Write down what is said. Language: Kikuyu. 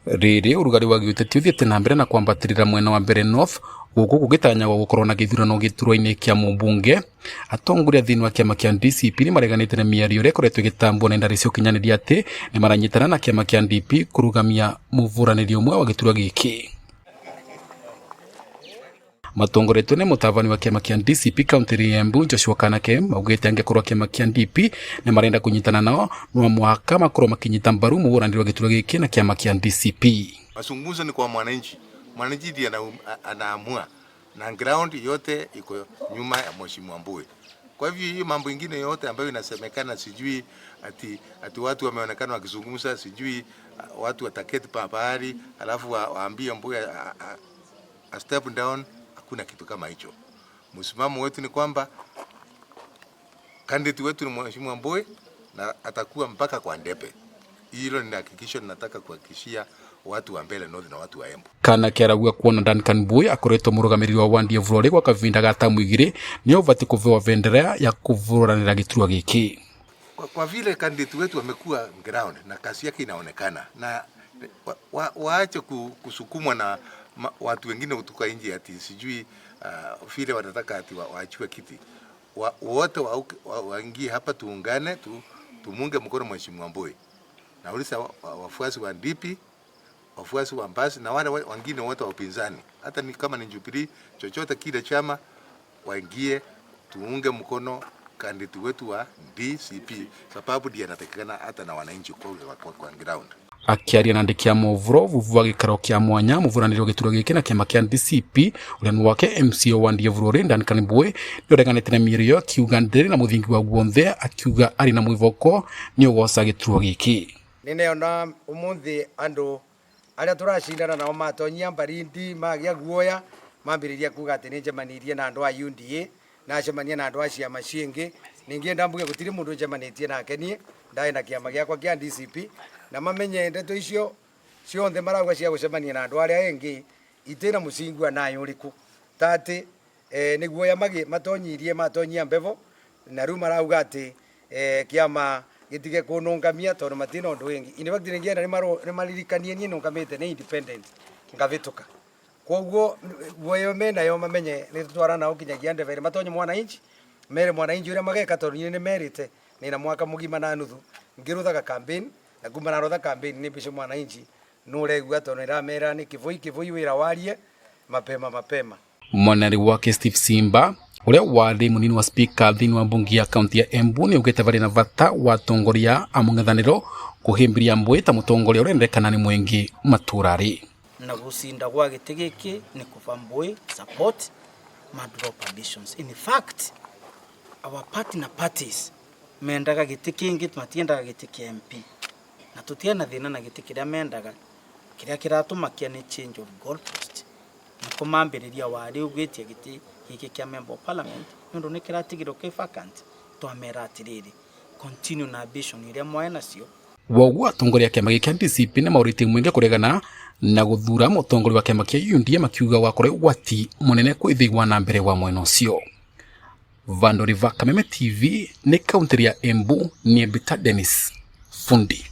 Rĩrĩ ũrugarĩ wa gĩũteti ũthiĩte na mbere na kwambatĩrĩra mwena wa Mbere North gũkũ gũgĩtanyagwo gũkorwo na gĩthurano gĩturwa-inĩ kĩa mũmbunge, atongoria thĩinĩ wa kĩama kĩa DCP nĩ mareganĩte na mĩario ĩrĩa ĩkoretwo ĩgĩtambwo nenda-inĩ cia ũkinyanĩria atĩ nĩ maranyitana na kĩama kĩa DP kũrũgamia mũbũranĩri ũmwe wa gĩturwa gĩkĩ. Matongoretio nĩ mũtabani wa kĩama kĩa DCP kaunti ya Embu Joshua Kanake maugĩte angĩkorwo kĩama kĩa DP nĩ marenda kũnyitana nao no mũhaka makorwo makĩnyita mbaru mũhũranĩri wa gĩturwa gĩkĩ na kĩama kĩa DCP. Mazungumzo ni kwa mwananchi, mwananchi ndiye anaamua na ground yote iko nyuma ya Mheshimiwa Mbui. Kwa hivyo hiyo mambo ingine yote ambayo inasemekana sijui ati watu wameonekana wakizungumza, sijui watu wataketi pahali alafu waambie Mbui a step down, hakuna kitu kama hicho. Msimamo wetu ni kwamba candidate wetu ni Mheshimiwa Mbui na atakuwa mpaka kwa debe. Hilo ni hakikisho ninataka kuhakikishia watu wa Mbele North na watu wa Embu. Kanake arauga kuona Duncan Mbui akoretwo mũrũgamĩrĩri wa wandi ya gwa kavinda ga tamu igĩrĩ nĩ ũbatiĩ kũvewa bendera ya kũvũranĩra gĩturwa gĩkĩ. Kwa vile candidate wetu amekuwa ground na kazi yake inaonekana na waache kusukumwa na watu wengine kutoka nje ati sijui vile wanataka ati waachiwe kiti. Wote waingie hapa tuungane tumunge mkono Mheshimiwa Mbui. Nauliza wafuasi wa DP, wafuasi wa Mbasi na wale wengine wote wa upinzani, hata ni kama ni Jubilee, chochote kile chama waingie, tuunge mkono candidate wetu wa DCP sababu ndiye anatakikana hata na wananchi kwa ground. Akiaria na andĩki a mohoro vuvu wa gĩikaro kĩa mwanya mũvũranĩri wa gĩturwa gĩkĩ na kĩama kĩa DCP ũrĩa nĩ wake MCA wa Wandi ya Bururi Duncan Mbui nĩ ũreganĩte na mĩario akiuga ndĩrĩ na mũthingi wa guonthe, akiuga arĩ na mwĩvoko nĩ ũgoca gĩturwa gĩkĩ. Nĩneona ũmũthĩ andũ arĩa tũracindana nao matonyia mbarindi magĩa guoya mambĩrĩria kuga atĩ nĩnjemanirie na andũ a UDA nacemania na andũ a ciama ciĩngĩ. Ningĩ ndambuge gũtirĩ mũndũ njemanĩtie nake niĩ ndarĩ na kĩama gĩakwa kĩa DCP na mamenye ndeto icio cionthe marauga cia gũcemania na andũ arĩa engĩ itĩna mũcingi nayo ũrĩkũ ta atĩ nĩ guoya matonyirie matonyia mbevo na rĩu marauga atĩ kĩama gĩtige kũnũngamia tondũ matina ũndũ wĩngĩ. In fact ningĩenda nĩmaririkanie niĩ nũngamĩte nĩ independent ngavĩtũka, koguo guoya menayo mamenye nĩ tũtwarana nao nginyagia ndebe matonye mwananchi mere mwananchi ũrĩa mageka tondũ niĩ nĩmerĩte nĩna mwaka mũgima na nuthu ngĩruthaga campaign na kuma narutha campaign nĩ mbice mwananchi nũregua tondũ nĩramera nĩ kĩbũi kĩbũi wĩra warie mapema mapema. Mwanari wake Steve Simba ũrĩa warĩ mũnini wa speaker thĩinĩ wa mbunge ya kaunti ya Embu nĩ augĩte varĩ na bata wa atongoria a mũng'ethanĩro kũhĩmbĩria Mbui ta mũtongoria ũrĩa nĩ mwingĩ matũra-rĩ. Na gucinda gwa gĩtĩ gĩkĩ nĩ kũba Mbui support ma drop ambitions. In fact, our partner parties mendaga gĩtĩ kĩngĩ, matiendaga gĩtĩ kĩa MP na tũtiarĩ na thĩna na gĩtĩ kĩrĩa mendaga. Kĩrĩa kĩratũmakia nĩ change of goalpost na kũmambĩrĩria warĩ ũgwĩtia gĩtĩ gĩkĩ kĩa member of parliament nĩ ũndũ nĩ kĩratigirwo kĩ vacant. Twamera atĩrĩrĩ, continue na ambition iria mwaĩ nacio. Woguo atongoria a kĩama gĩkĩ DCP nĩ maũrĩtie mwingi kũregana na gũthura mũtongoria wa kĩama kĩa UDA makiuga wakorwo ũgwati mũnene kwĩ ũthii wa na mbere wa mwena ũcio. Vandori va Kameme TV nĩ kaunti ya Embu, nĩ Mbita Dennis Fundi.